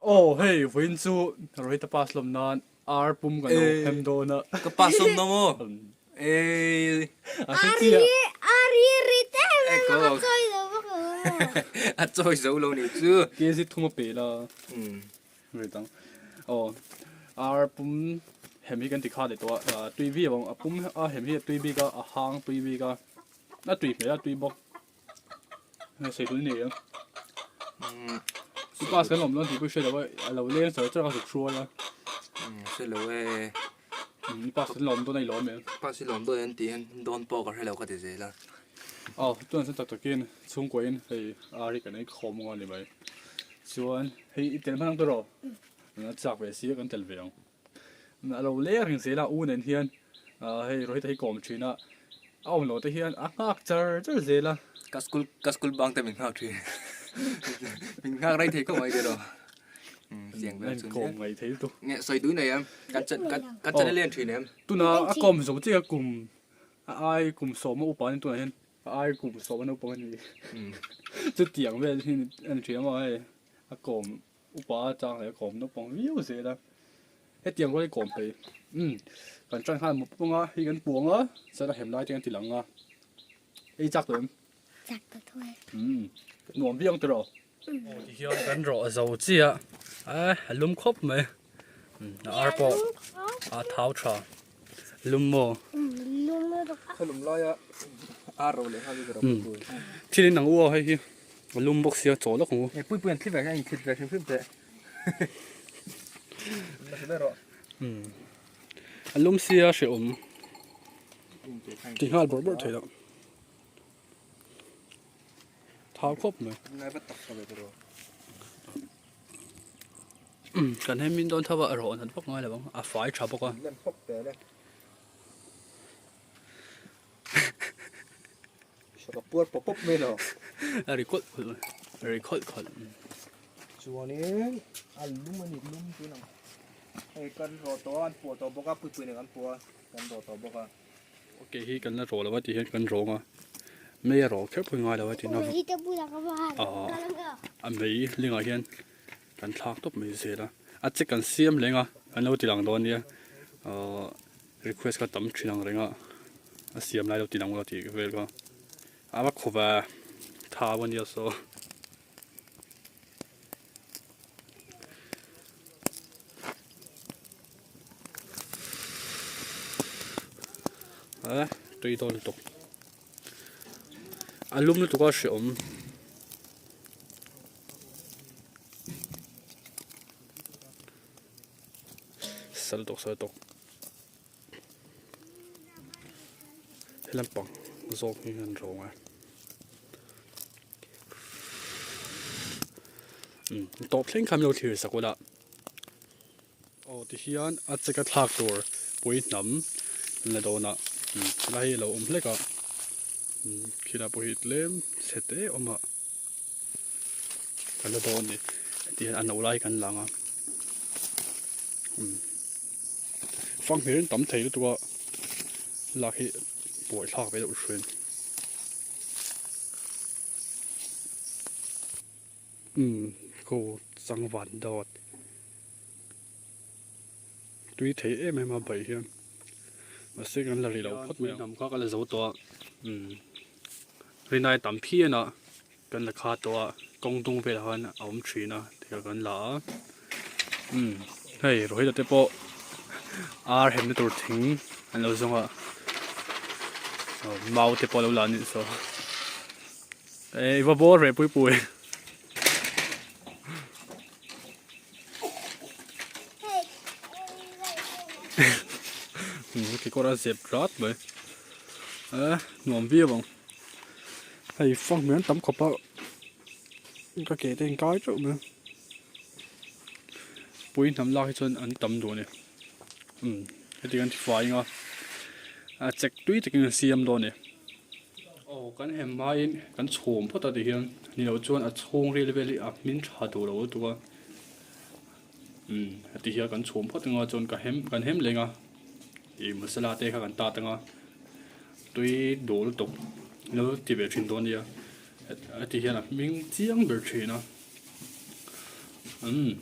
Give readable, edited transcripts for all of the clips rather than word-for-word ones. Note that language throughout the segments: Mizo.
Aw hei vawiin chu Rohit-a pass lawm nan ar pum kan lo hem dawn a. Ka pass lawm na maw? Eii. A hre chiah. Ar hi ri te em em a, ka chawi zo vak lo maw? A chawi zo lo nih chu. KZ thum a pe la. Ri dang. Aw ar pum hem hi kan ti kha leh tawh a, tui viau ang. A pum a hem hi a tui bik a, a hang tui bik a, a tui hmel a tui bawk. Sei nei ang. Pass kan awm dawn tih pawh i hre lo a, a lo leng char char a zuk hruai a. Hre lo e. Pass kan lawm dawn a i lawm em? Pass i lawm dawn em tih hian dawn pawh ka hre lo ka ti zel a. Aw, tunah chuan tak takin chhungkuain hei ar hi kan ei khawm ang a ni mai. Chuan hei i tel hman ang tawh rawh. A chak ve si a kan tel ve ang. A lo leng reng zel a, u nen hian hei Rohit a hi kawm thin a, a awm loh te hian a nghak char char zel a. Ka school ka school bang te min nghak thin min nghak rei thei khawp mai tiraw chiang vel chu kawm ngai thei lutuk. Nge sawi tui nei em kan chan kan kan chan a lian thin em. Tuna a kawm zo chiah kum a ai kum sawma upa ni tunah hian a ai kum sawma naupang a ni chutiang vel hi a ni thin a maw hei a kawm Upa atang leh kawm naupang viau zel a, hetiang rual hi kawm thei umm kan tan nghal mawp mawp a, hei kan puang a, chuan a hem lai te kan ti lang a, ei chak tawh em? Chak tawh tho e. Umm nuam viau ang tiraw? Aw ti hian kan rawh zo chiah a, a lum khawp mai, umm a ar pawh a thau tha, lum maw? Umm lum lutuk a. Khaw lum laia ar ro leh nghal hi ka rawh pui pui. Thil in ang u a hei hi. A lum bawk sia chaw lawk ang u. He pui pui an thli ve a in thlit ve hrim hrim teh. Umm a lum sia hrehawm ti nghal bawrh bawrh thei loh. Thau khawp mai. Umm kan hem min dawn tho a a rawh nat vak ngai lo ang a fai tha bawk a. Ka puar pawp pawp mai lo. A ri khawlh khawlh mai. A ri khawlh khawlh. Chuanin a lum a ni lum tun ang. Hei kan rawh tawh a an puah tawh bawk a puipui nen kan puah a kan rawh tawh bawk a. Okay hi kan la rawh lo a ti hian kan rawng a mei a rawh kher pawh ngai lo a ti na a mei lingah hian kan thlak tawp mai zel a a che kan siam leng a kan lo ti lang dawn nia ahh. Request kha tam thin ang reng a, a siam lai lo ti lang ula tih vel kha a va khawp a, thau a nia saw. A tui dawn lutuk, a lum lutuk a hreawm. Sal tawk sal tawk he lampang zawk hi an rawng a umm tawp thleng kha min lo thlir sak ula aw tihian a cheka thlak tur pui hnam an la dawn a umm helai hi a lo awm hlek a umm khilai pawh hi tlem chhe te awm a. Kan la dawn a ni heti hian a no lai kan lang a umm fanghmir in tam thei lutuk a lak hi buai thlak ve deuh thin umm khaw changvan dawt tui thei em em a baih hian mahse kan la ri lo phawt mai ang hnam kha ka la zo tawh a umm rinai tam phian a. Kan la kha tawh a, kawng dung velah khan a awm thin a tikah kan la a, umm hei Rohit-a te pawh ar hemna tur thing an lo zawng a, aw mau te pawh a lo la anih saw, eh i va bawr ve pui pui. Umm kekawr a zep rat mai, eh nuam viau ang. Hei fang hmel tam khawp a ka ke te in kai teuh mai a pui hnam lak hi chuan an tam duh a ni umm heti kan ti fai ang a a chek tui takin an siam dawn a ni aw kan hem hmain kan chhum phawt a ti hian ni loh chuan a chhung ril vel hi a hmin tha duh lo lutuk a umm heti hian kan chhum phawt ang a chuan ka hem kan hem leng a ih masala te kha kan tat ang a. Tui duh lutuk lo ti ve thin dawn nia heti hian a hming chiang ber thin a umm.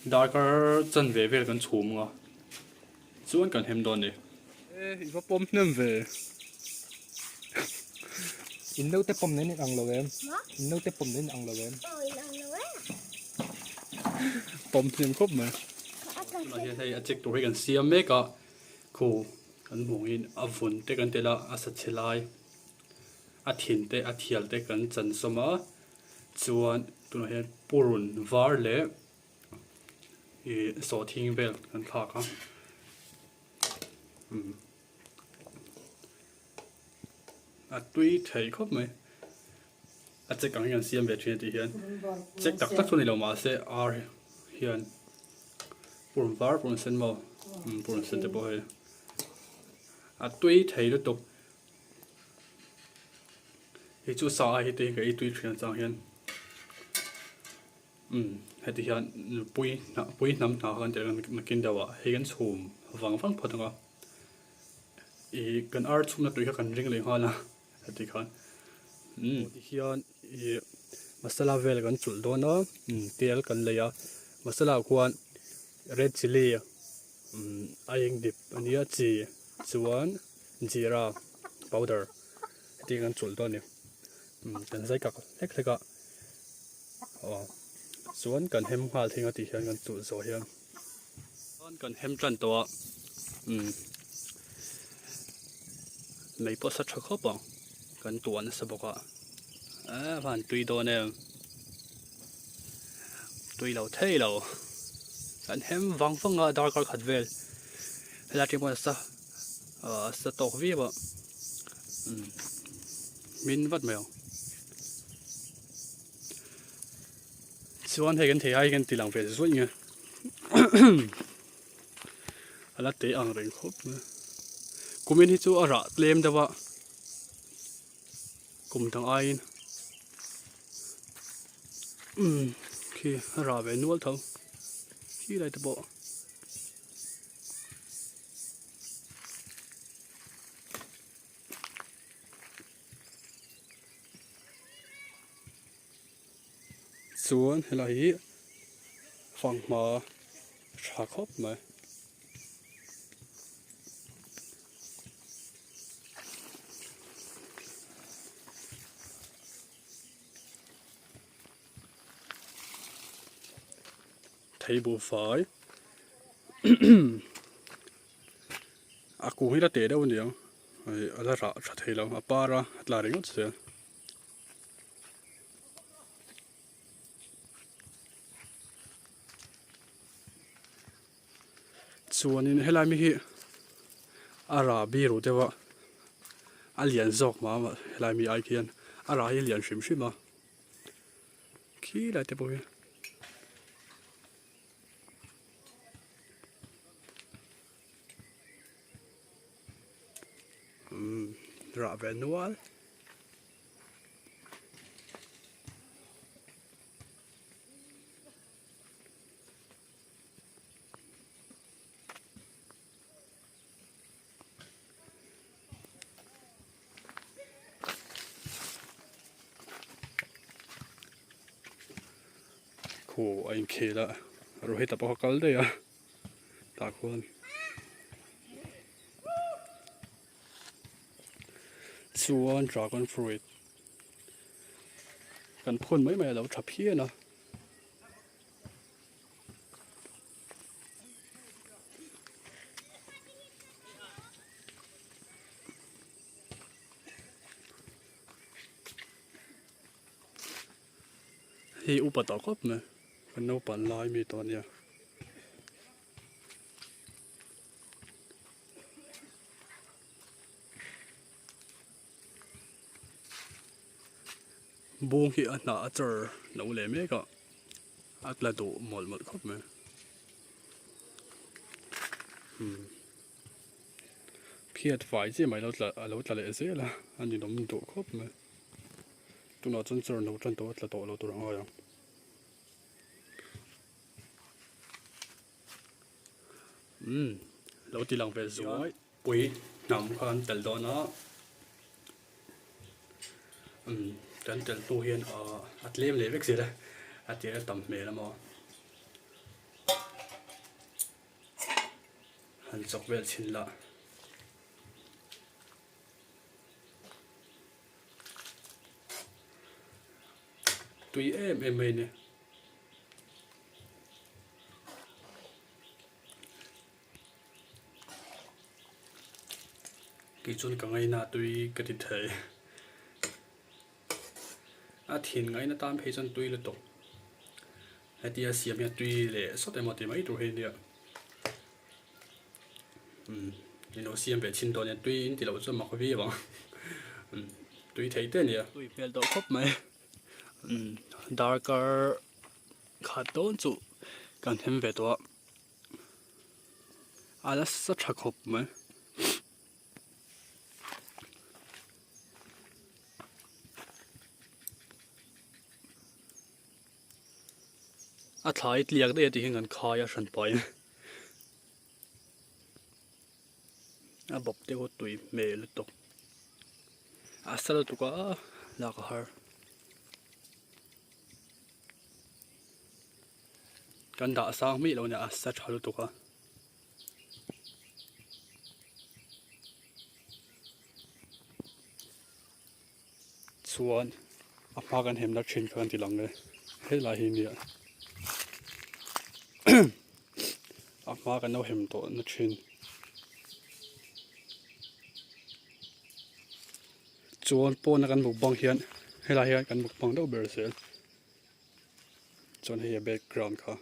Darkar chanve vel kan chhum ang a, chuan kan hem dawn a ni. E, i va pawm hnem ve. In naute pawm nen in ang lo em? In naute pawm nen in ang lo em? Pawm hnem khawp mai. Tunah hian hei a check tur hi kan siam mek a, khu kan hmuh angin a vun te kan telh a, a sa chhe lai a thin te a thial te kan chan sawm a, chuan tunah hian purun var leh ih sawhthing vel kan thlak a umm a tui thei khawp mai a check ang hi kan siam ve thin a tih hian check tak tak chu ni lo mahse ar hian purun var purun sen maw umm purun sen te pawh hei a tui thei lutuk. Hei chu sa a heti hi ka ei tui thin chang hian umm heti hian pui hnah pui hnam hna kha kan tih ang nakin deuh ah hei kan chhum vang vang phawt ang a ih kan ar chhumna tui kha kan ring leh nghal a heti khan umm ti hian ih masala vel kan chulh dawn a umm tel kan lei a masala ah khuan red chilli umm a eng dip ania chi chuan. Jeera powder heti kan chulh dawn a ni umm kan zai kak hlek hlek a aw chuan kan hem nghal thing a tih hian kan chulh zawh hian chuan kan hem tan tawh a umm mei pawh sa tha khawp ang kan tuah nasa bawk a eh van tui dawn em tui lo thei lo kan hem vang vang a darkar khat vel helai atang pawh nasa. Ahh sa tawk viau a umm min vat mai ang chuan hei kan thei ai kan ti lang ve zuaih nge a la te ang reng khawp mai kumin hi chu a rah tlem deuh a kum dang aiin umm khi a rah ve nual tho khi lai te pawh. Chuan helai hi fanghma tha khawp mai. Thei buhfai a kung hi la teh deuh a niang hei a la rah tha thei lo a par a a tla ringawt zel. Chuanin helai mi hi a rah biru deuh a a lian zawk mah a helai mi ai khian a rah hi a lian hrim hrim a. Khi lai te pawh hi. Umm rah ve nual. Khu a inkhel a Rohit a pawh a kal daih a tah khuan chuan dragon fruit kan phun mai mai a lo tha phian a. Hei upa tawh khawp mai kan naupan lai mi tawh ania. Bung hi a hnah a char lo leh mek a a tla duh mawlh mawlh khawp mai umm phiat fai chiah mai a lo tla leh zel a a ninawm duh khawp mai tunah chuan char no tan tawh a tla tawh lo tur a ngai ang. Umm lo ti lang ve zuai pui hnam kha an tel dawn a umm kan tel hnu hian ahh a tlem leh vek zel a a tir a tam hmel a maw. Han chawk vel chhin la. Tui em em mai a ni. Kei chuan ka ngaina tui ka ti thei. A thin ngaina tan phei chuan tui lutuk. Hetia siam hian tui leh sawt emaw ti mai tur hi ania. Umm in lo siam ve chhin dawn nia tui in ti loh chuan mak viau ang. Umm tui thei te ania. Tui hmel tawh khawp mai. Umm darkar khat dawn chu kan hem ve tawh a. A nasa tha khawp mai. A thlai tliak daih a tih hian kan khai a hran pahin a bawp te pawh tui hmel lutuk a sa lutuk a lak a har. Kan dah sang miah lo nia a sa tha lutuk a. Chuan a hma kan hemna thin kha kan ti lang e helai hi nia a hma kan lo hem tawh na thin. Chuan pawna kan mukbang hian helai hian kan mukbang deuh ber zel. Chuan hei a background kha.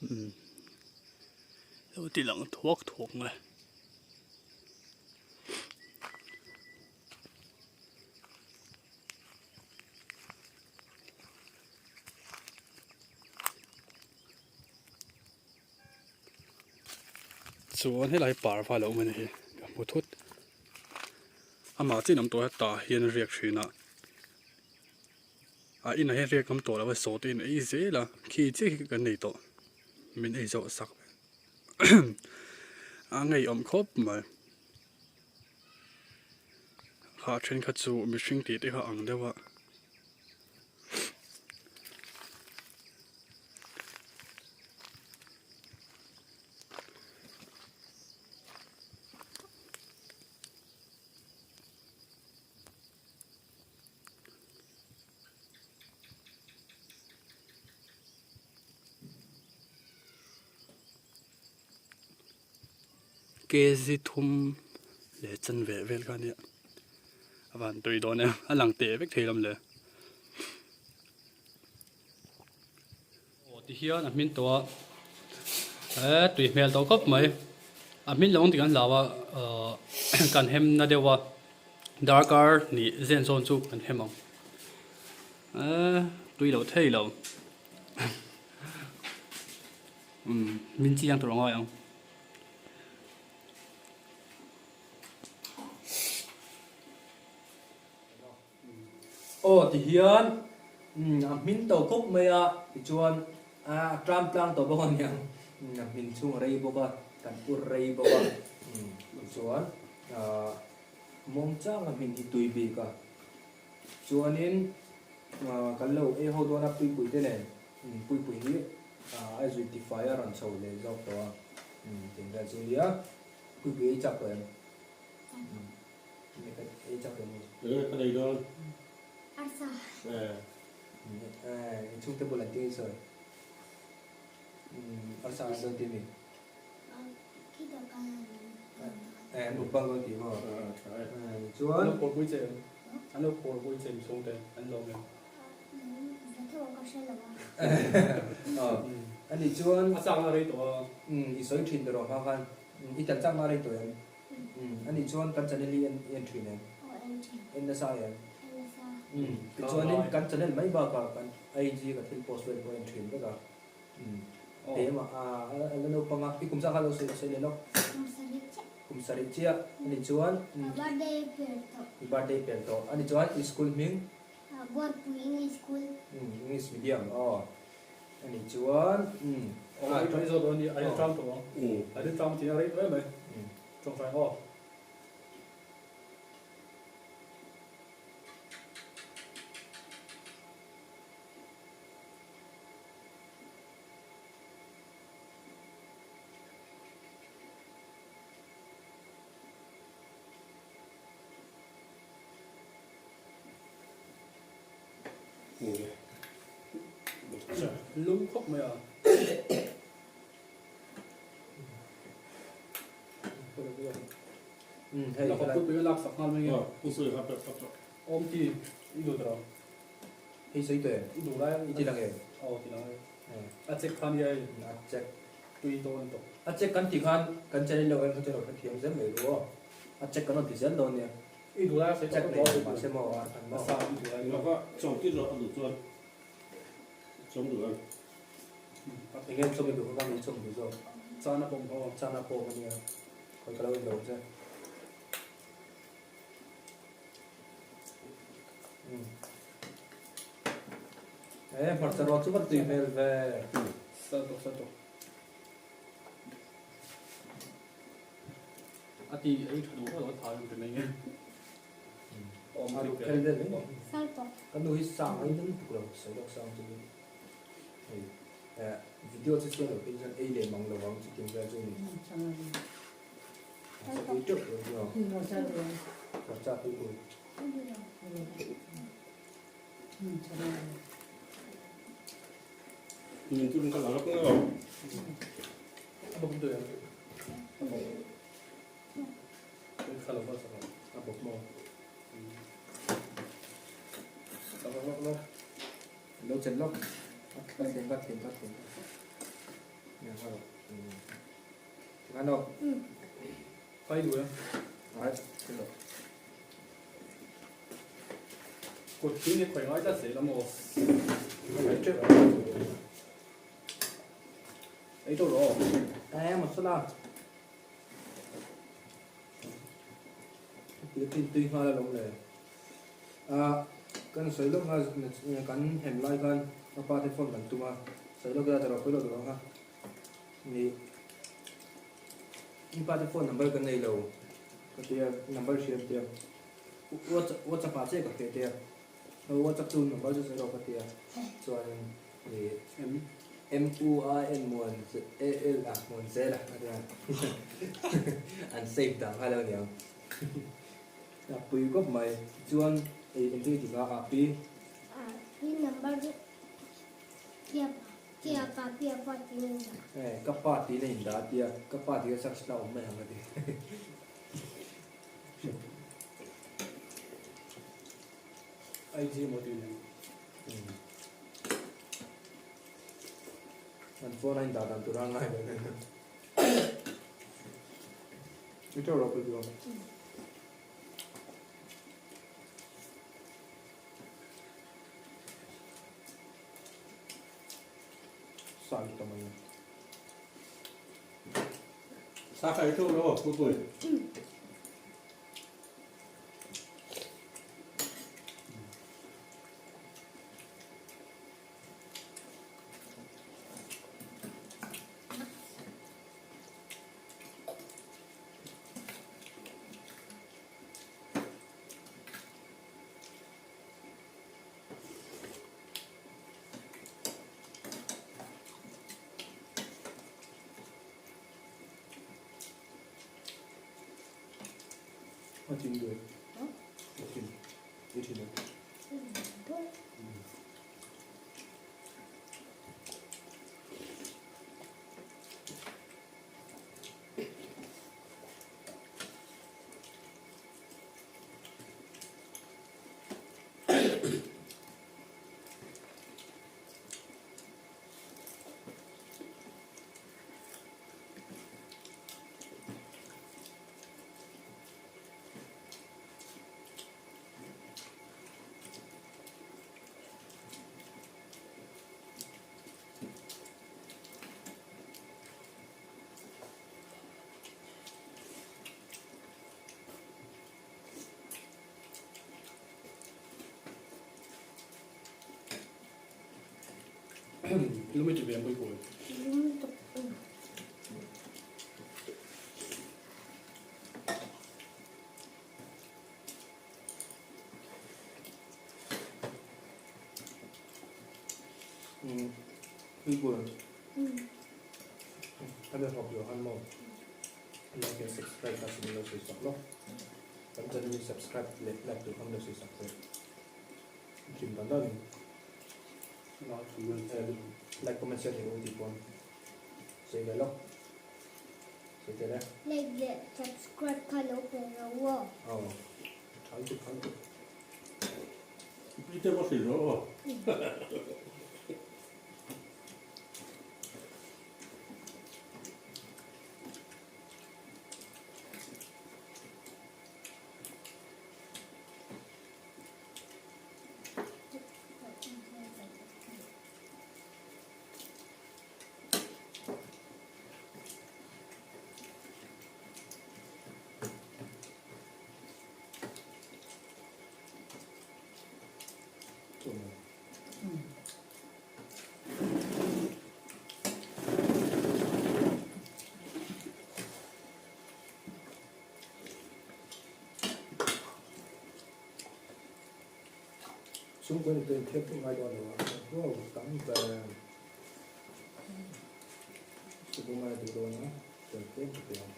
Umm lo ti lang thuak thuak nge. Chuan helai parva lo awm a ni hi ka hmu thut amah chin awm tawh hetah hian a riak thin a a inah hian riak awm tawh lo a saw te in ei zel a khi chiah hi kan nei tawh min ei zawh sak a ngeiawm khawp mai kha thenkhat chu mihring tih te kha ang deuh a. Kg thum leh chanve vel kha ania a van tui dawn em a lang teh vek thei lam le aw ti hian a hmin tawh a eh tui hmel tawh khawp mai a hmin lo ang tih kan hlau a ahh kan hem na deuh a darkar hnih zen zawn chu kan hem ang eh tui loh thei lo. Umm min chiang tur a ngai ang. Aw ti hian umm a hmin to khawp mai a tichuan a tlam tlang tawh bawk a niang a hmin chhung a rei bawk a kan ur rei bawk a umm tichuan ahh mawng chang a hmin hi tui bik a chuanin ahh kan lo ei ho dawn a puipui te nen. Puipui hi a zui tifai a rawn chho leh zawk tawh a, tin vel chu nia. Puipui ei chak tawh em? Ei chak tawh em? Ee, ka nei dawn. Arsa. Ee. Ee, i chhungte bul an ti sawi. Arsa an dawn ti mi? Khi dawh kan an Ee, an mukbang dawn ti maw? Aa, tha e. Ee, chuan. An lo phurpui che em? An lo phurpui che em chhungte? An lawm em? A nih chuan A chakna rei tawh a. I sawi thin tawh hma khan i tel chakna rei tawh em? A nih chuan kan channel hi en thin em? Aw en thin. En nasa em? En nasa. Tichuanin kan channel mai bakah kan IG ka thil post vel pawh a en thin vek a. Tema a la naupang a, i kum zah kha lo sawi sawi leh lawk. Kum sarih chiah. Kum sarih chiah a nih chuan. Ka birthday pel tawh. I birthday pel tawh a nih chuan i school hming. Buarpui English School. English medium aw a nih chuan. Aw i tawng zawk dawn a ni, a rilṭam tawh ang. A rilṭam tih a rei tawh em mai. Tawngtai aw. Lum khawp mai a. Lak sak nghal mai nge. Awm ti i duh tawh. Hei sawi tawh em? I duh lai I ti lang em? Aw ti lang e. A check khan i ai. A check. Tui dawn tawh. A check kan tih khan kan channel lo en kha chu lo hrethiam zel mai ru aw. A check kan rawn ti zel dawn nia. I duh lai a sawi Check tawh nei tawh mahse maw a an maw. A sa i duh lai. Laka chawm tir rawh a duh chuan chawm duh ang. Enge chawm i duh kha mi chawm duh zawk. Chana pawm aw. Chana pawm ania. Khawi ka lo en lo che. E hmarcha rawt chu va tui hmel ve. Sal tawh sal tawh. A ti ei tha duh lo tha em ti mai nge. Awm a kel vel mai maw. Sal tawh. Ka nu hi sang ai nang tuk lo sawi lawk sang chu ni. Hei video chu siam lo phei chuan ei leh mang lo ang chutiang vel chu ni. Ei teuh lo nia. Hmarcha pui pui. Min chu ka la lawk lo. A bawk tui ang. A bawk. Kha lo bawk sak A bawk maw. Lawk lawk lawk. Lo chen lawk. A thleng ka thleng ka thleng. Nè ha rồi. Ăn không? Phai đuổi. Đấy, xin lỗi. Cột khí này khỏe ngói ta sẽ là một. Đấy trước. Ấy đâu rồi. Ê, một số nào. Tí tin tuy hoa là lồng lề. À, kan sawi lawk nga kan hem lai khan a pa te phone kan tum a, sawi lawk ila tawrh pawh lawk ang a ni i pa te phone number ka nei lo ka tia number hria tia whatsapp whatsapp ah che ka hria tia whatsapp chu number chu sawi lawk ka tia chuanin ni m u a n muan a l a muan zel a a tia an save dan kha lo niang. A pui khawp mai. Chuan ei engtin nge tih kha a pi? A pi number chu kia pa kia pa pia pa tih na in dah. E ka pa tih na in dah a tia, ka pa tih kha search la awm mai ang a ti. IG emaw tih nen. An phone a in dah dan tur a ngai ve mai. I teuh ropui bik ang. Sa hi tam a ni. Sa kha i teuh lo pui pui. A chin duai. A chin. I thin a. Lum i ti ve ang pui pui. Lum tuk. Pui pui. Hemi hawp zawh han maw? Like and subscribe kha sin lo sawi sak lawk. Kan channel hi subscribe leh like tur khan lo sawi sak teh. Hlim dan dan in. Like comment share thei u tih pawn sawi ve lawk. Sawi teh le. Like leh subscribe kha lo pe ro aw. Aw. Tha lutuk tha lutuk. Pi te va hrilh rawh aw. Chhungkaw ni ten thep ngai dawn lo a, wow tam ber chhungkaw ngai duh dawn a, tel tlem ka pe ang.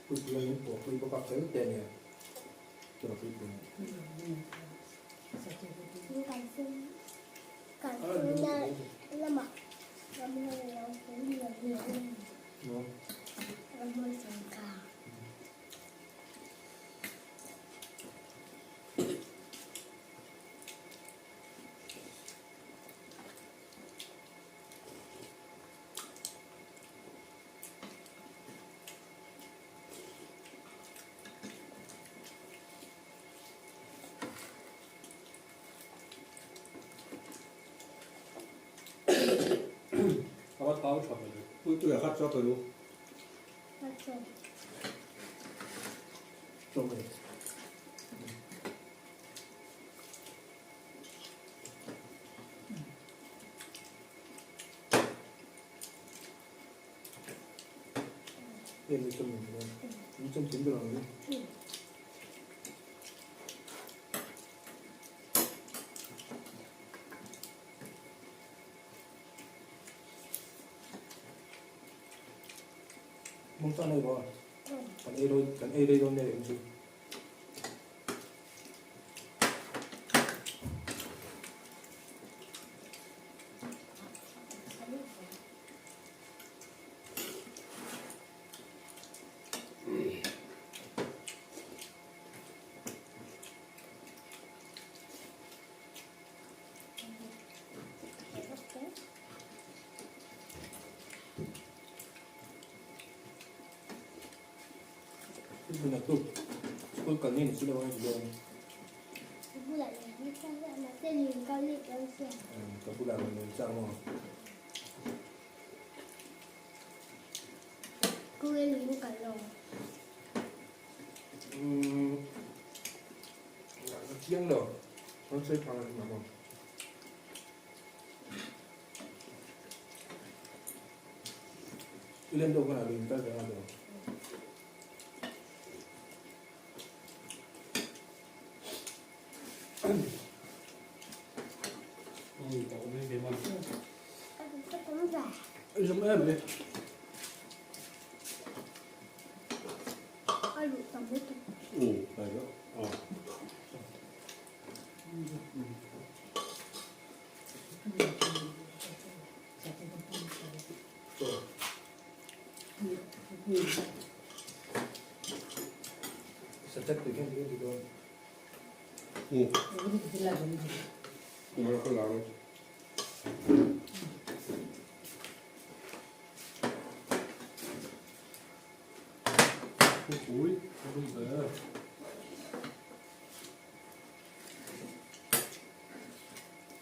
Puipui an pawh pui bawk a fel te nia tura puipui. A va thau tha ve le. Puipui a khat chaw pe lu. Chaw mai. Kan ei rei dawn nge em chu. School kal ni si lo ang dawn. Ka bula rawn len chang maw. Umm a chiang lo. Rawn sawi phang a ni maw. I len deuh hunah lui in kal ve nghal dawn. Zum em mai. Subject tui hian ti dawn. Ui, a dum ve.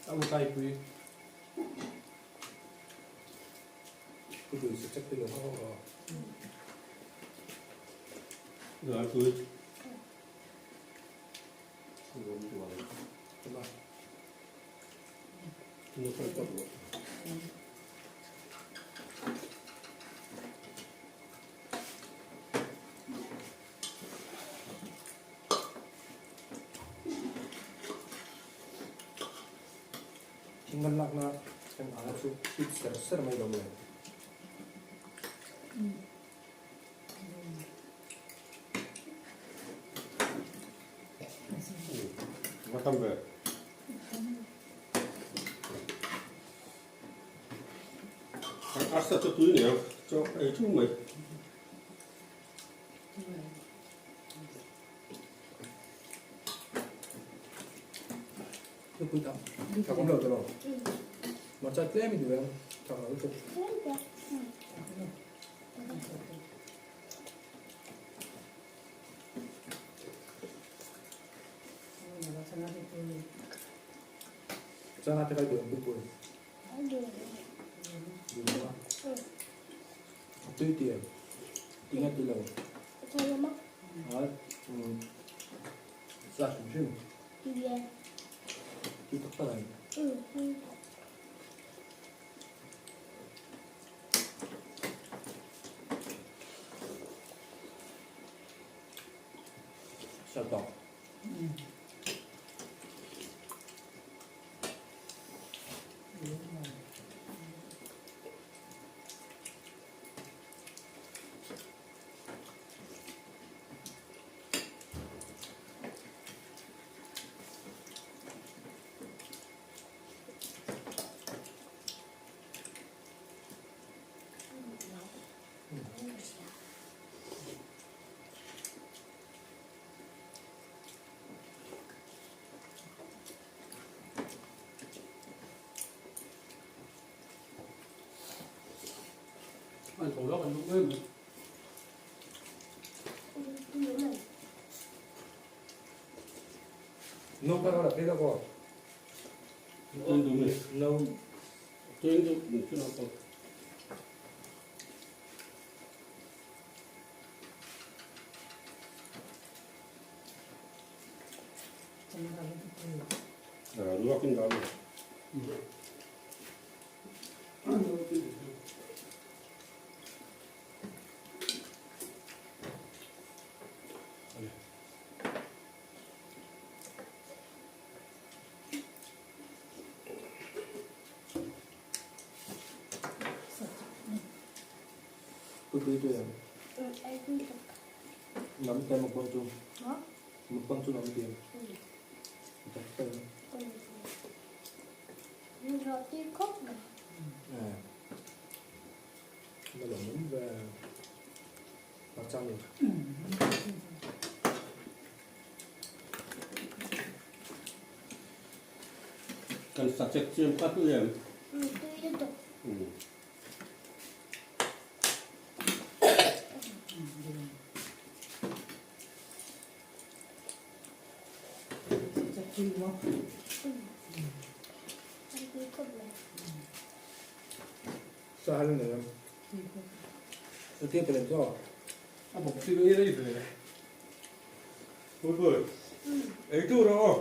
A u tai pui. Pu pui sa chak te lo hau a. Rồi pui. Thing kan lakna kan ala chu ip ser ser mai lo le. Va tam ve. Kan arsa chu tui nia chaw ei chu mai. Nupui tak thak awm lo tawh lo. Hmarcha tlem i duh em? Thak lo lutuk. Chana te kai duh em pui pui? Duh lo a. Tui ti em? Ti nge ti lo? Ai, sa hrim hrim. Tui tak tak em? Sa tawk. An tho lawk an luk em mai. No ka rawh la phei lawk aw. No. Pui pui tui em? Nấm tem một con chung. Một con chung nấm tiền. À. Nó là nấm về mặt trăng rồi. Kan sachek chiam kha tui em? Sa hal nei em? Sa tia pe lem chaw? A bawk chu ei rei ve. Pui pui. Ei tur a aw.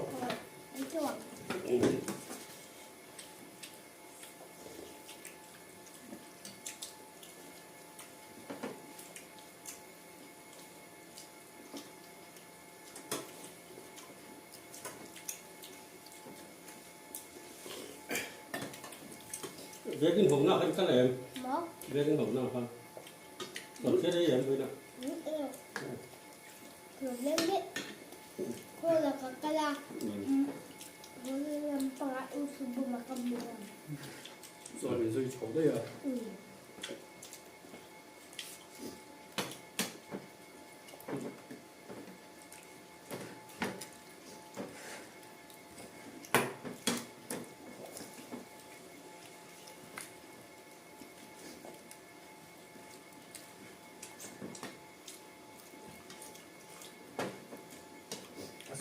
Vegin ho na khan kal em? Vegin ho na khan. Còn thế đấy em với nào? Rồi mình rơi chỗ đây à?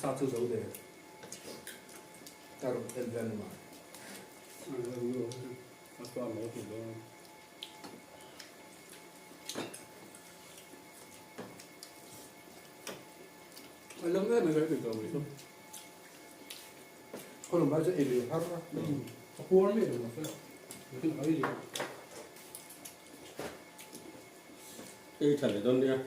Sa chu zo ve. Ka rawn en vel ni mai. Khaw lam lai chu ei ve har a. A puar miah lo mahse nakin a ei leh. Ei tha leh dawn nia.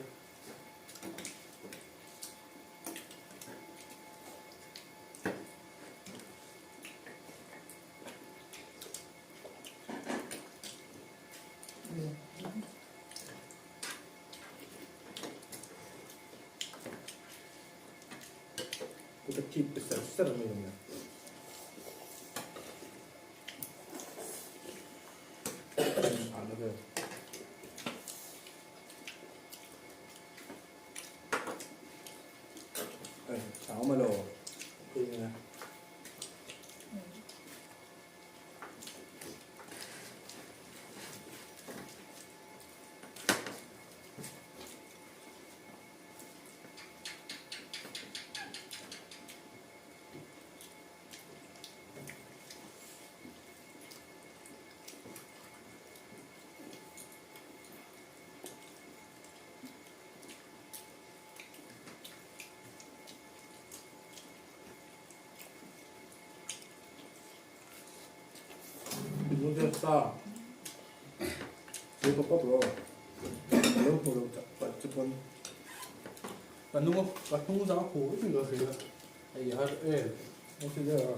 Kut a chip te ser ser mai ang a. An vel. Cháo mà đồ. Sa Tui pawp pawp rawh a lo hmu lo chak palh chu pawn ka hnung ka hnung zang a khuh vek in ka hria hei har em a ti der a.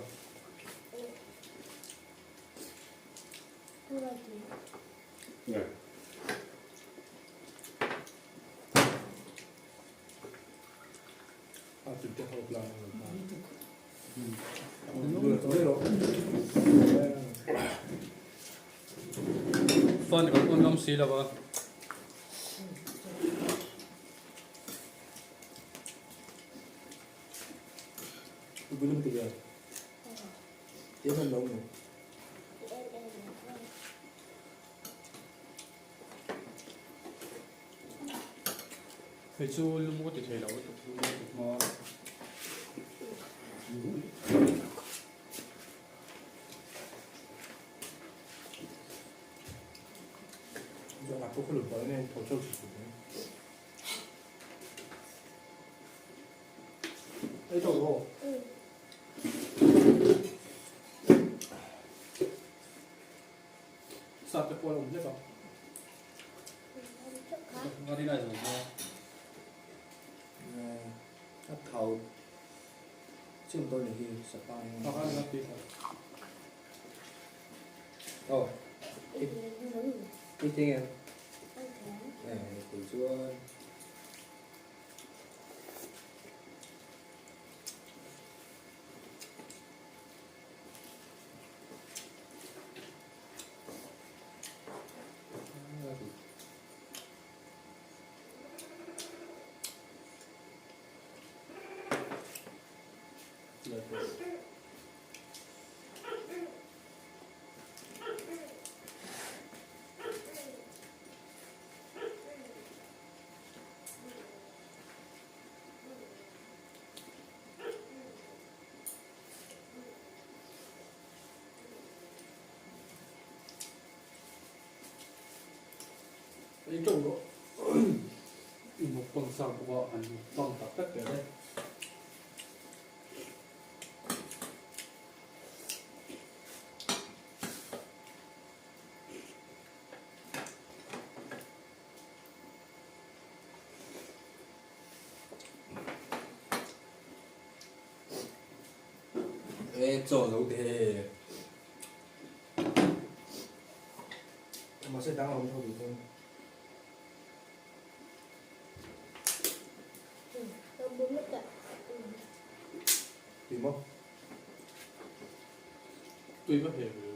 A tui te ho plan a lo Fan kan on ngam si lo a. Hei chu lum ka ti thei lo a tuk lum ka ti hma. Ei tawh rawh. Sa te pawh a awm hlek a. A thau chin dawn ni hi sapa hi. Oh. I thing em? Eh, kei chuan. Ei teuh rawh i mukbang chak bawk a han mukbang tak tak teh le. E chaw lo te mahse dang a awm tho duh thung. Tui maw? Tui va heh ve.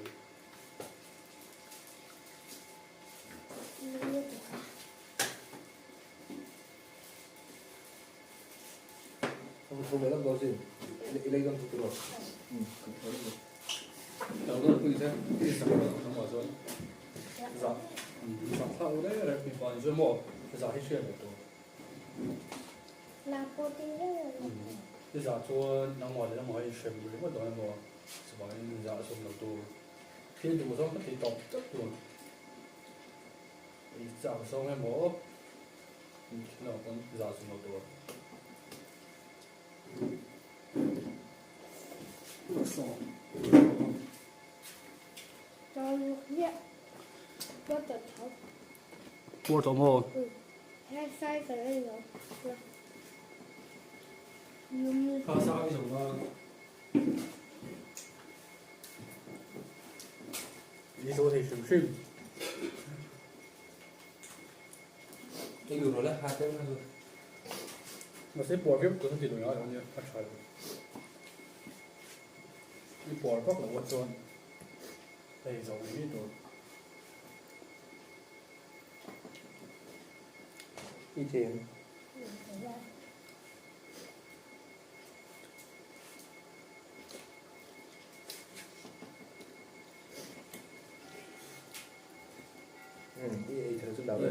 I zah chuan nangmah leh nangmah hi i hrem ringawt dawn emaw chuvangin zah sawm lo tur thil duh zawng ka ti tawp tawp tur i chak zawng emaw thil dangah pawn zah sawm lo tur. Puar tawh maw? Kha sa i zo a. I zo thei hrim hrim. Ei duh rawh le, ha tlem kha chu. Mahse puar viau tur chuan ti lui ngai lo ania, a tha lo. I puar vak loh a chuan ei zo ngei ngei tur. I thei em? I ei thei chu dah ve.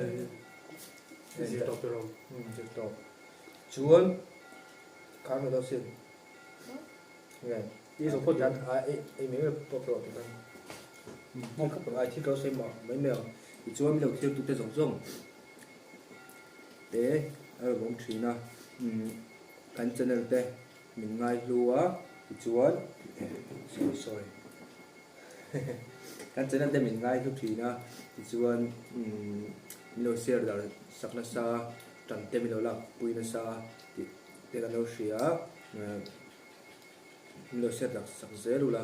I zir tawp rawh. Zir tawp. Chuan khan lo deuh sin. Nge i zo phawt hian a ei mai mai pawp rawh tikhan. Hmang khawp ang ai thil ka lo sawi mah mai mai ang. Tichuan min lo thlir tute zawng zawng te a rawn awm thin a. Kan channel te min ngaihlu a tichuan sorry sorry. Kan channel te min ngaihlu thin a tichuan min lo share dar sak nasa tan te min lo lak pui nasa tih te kan lo hria a min lo share dak sak zel ula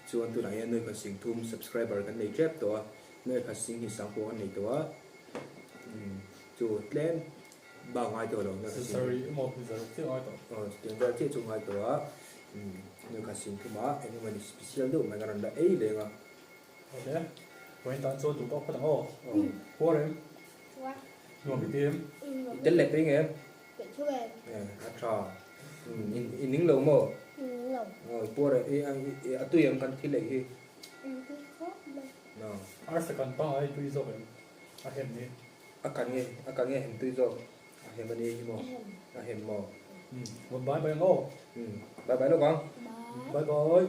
chuan tunah hian nuaikhat sing thum subscriber kan nei tep tawh a nuaikhat sing hi sang pawh kan nei tawh a chu tlem bak ngai tawh lo nuaikhat sing Chutiang vel chiah chu ngai tawh a nuaikhat sing thumah eng emaw special deuh mai ka rawn la ei leng a. Awle, vawiin tan chuan duh tawk phawt ang aw. Khuar em? Nuam i ti em? I tel leh peng em? A tha. I ning lo maw? Ning lo. I puar em? A tui em kan thil ei hi? Tui khawp mai. Arsa kan pangai tui zawk em? A hem ni. A kan nge, a kan nge hem tui zawk. A hem a ni hi maw? A hem maw? Bye bye ang aw. Bye bye lawk ang. Bye bye.